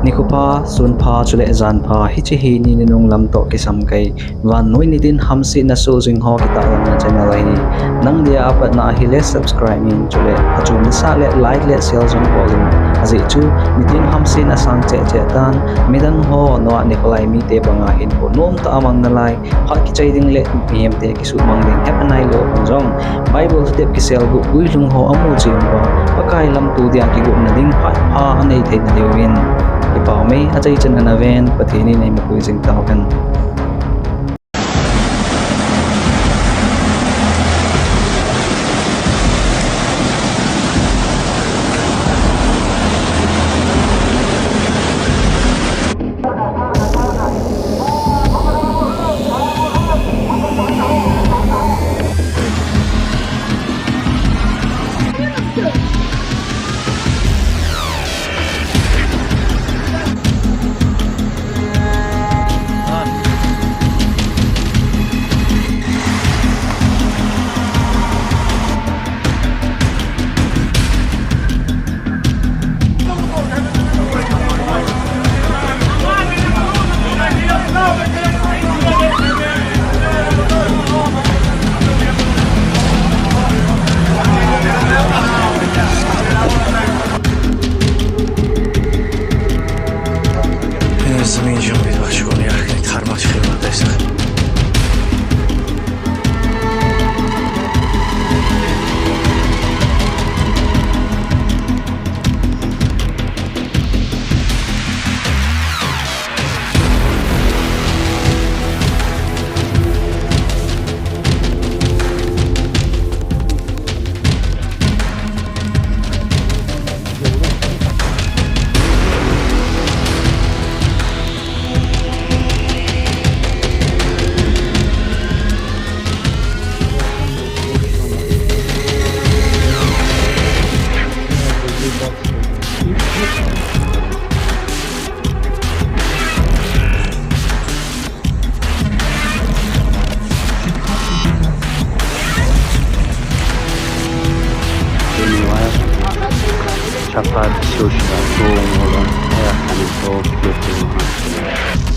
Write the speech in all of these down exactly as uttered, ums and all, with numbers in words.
Nikho pha, sun pha, chule jan pha, hiche hi ni nunung lam toh kisam kei, vannoi nitin hamsetna soh jing ho kitahlanna channel ahi. Nang dia apatna ahile subscribe in, chule achom nasah le like le share jong bol in. Ajeh chu nitin hamsetna sang cheh cheh tan, midang ho noah nikho lai mite banga hinkho nomtah a mang nalai, phat kichai ding le mihemte kisuhmang ding hepha nailou hon jong, Bible step kiselguh guilhung ho amu cheh uva, Pakai lamto dia kigotna ding phat pha anei theina diuvin, kipah mei, achaichan ana ven, Pathen in eimapui jing tauhen.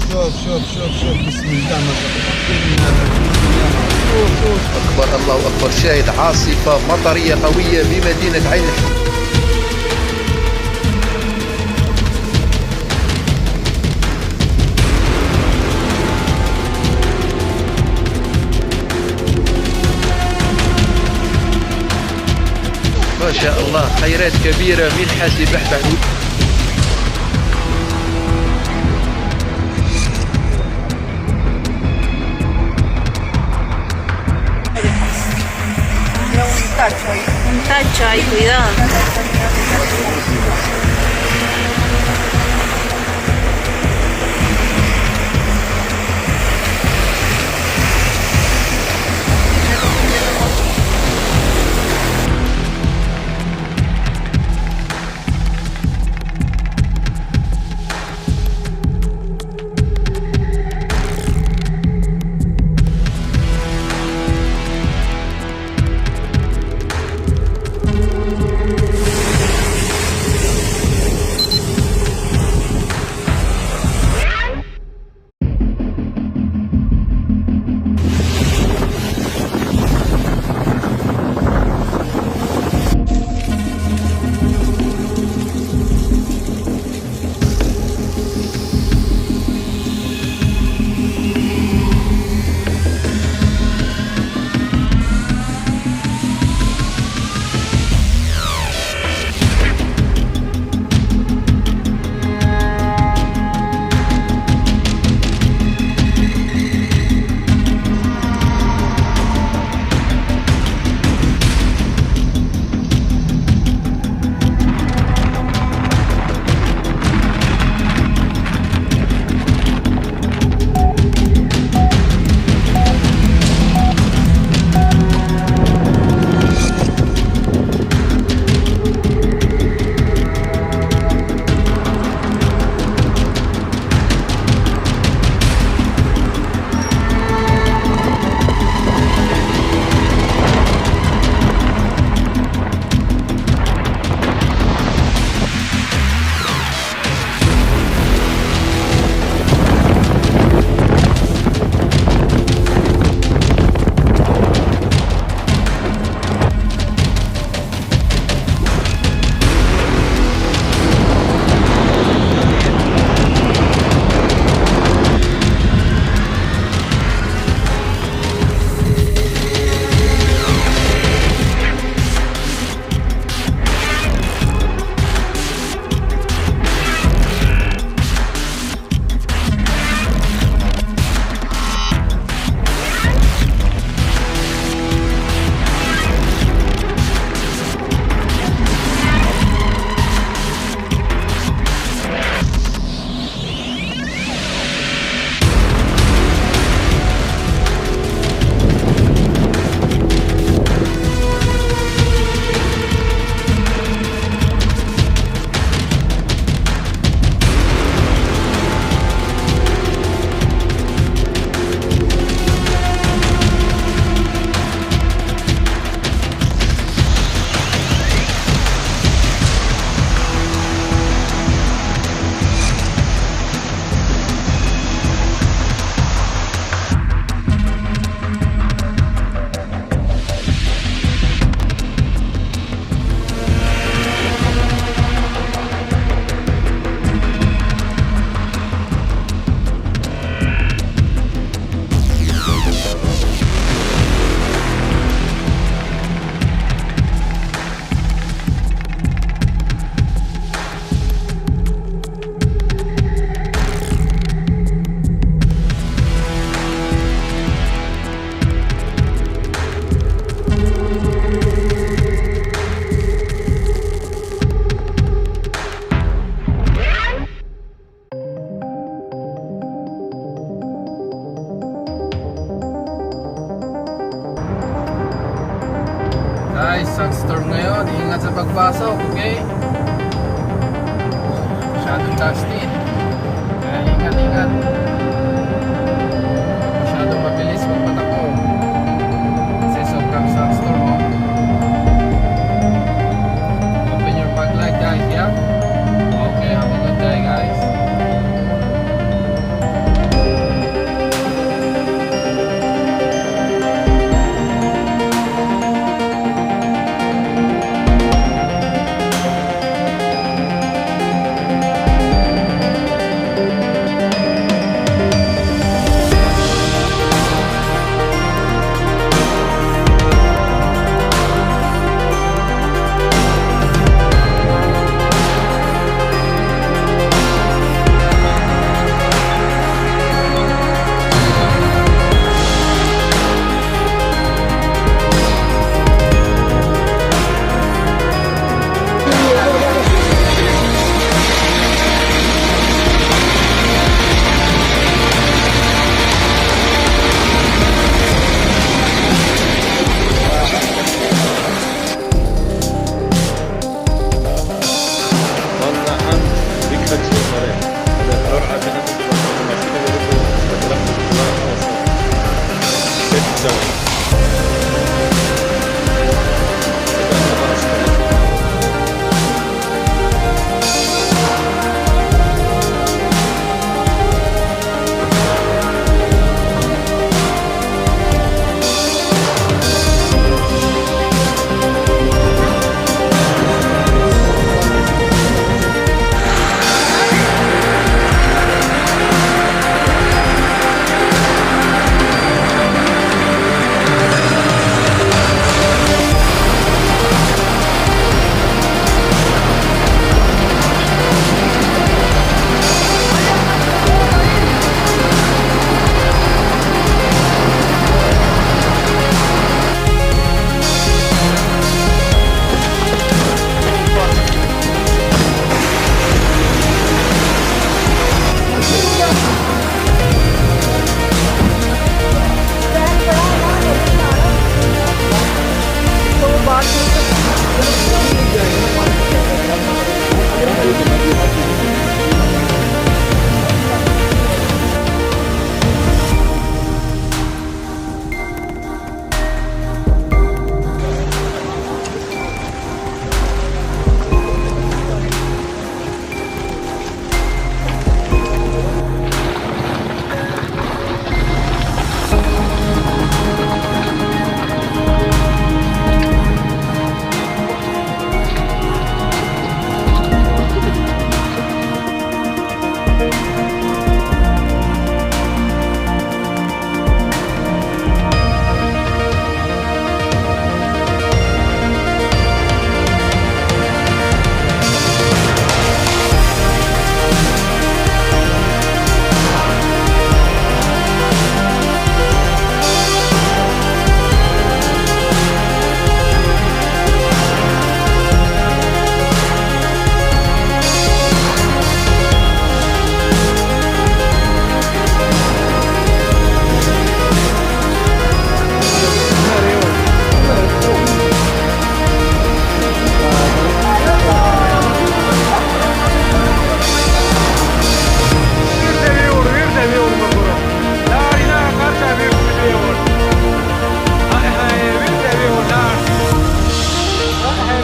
Всё, всё, всё, всё, бисмилля, нажал. Всё, всё. أكبر، الله أكبر. شاهد عاصفة مطرية قوية بمدينة عين الح- ما شاء الله، خيرات كبيرة، مين حاسب يحبح. Un tacho ahí. Un tacho ahí, cuidado. Ingat sa pagbasa, okay? Masyadong dusty. Kaya ingat, ingat. Masyadong mabilis magpatakbo. Kasi sobrang sandstorm, oh. Open your fog light, guys, yeah? Okay, have a good day, guys.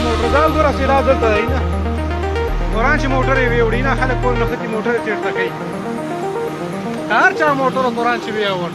Motor gal gora sila dal ta ina. Koran chi motor e ve odi na, khala kon na khati motor e ta kai. Car cha motor koran chi ve awar.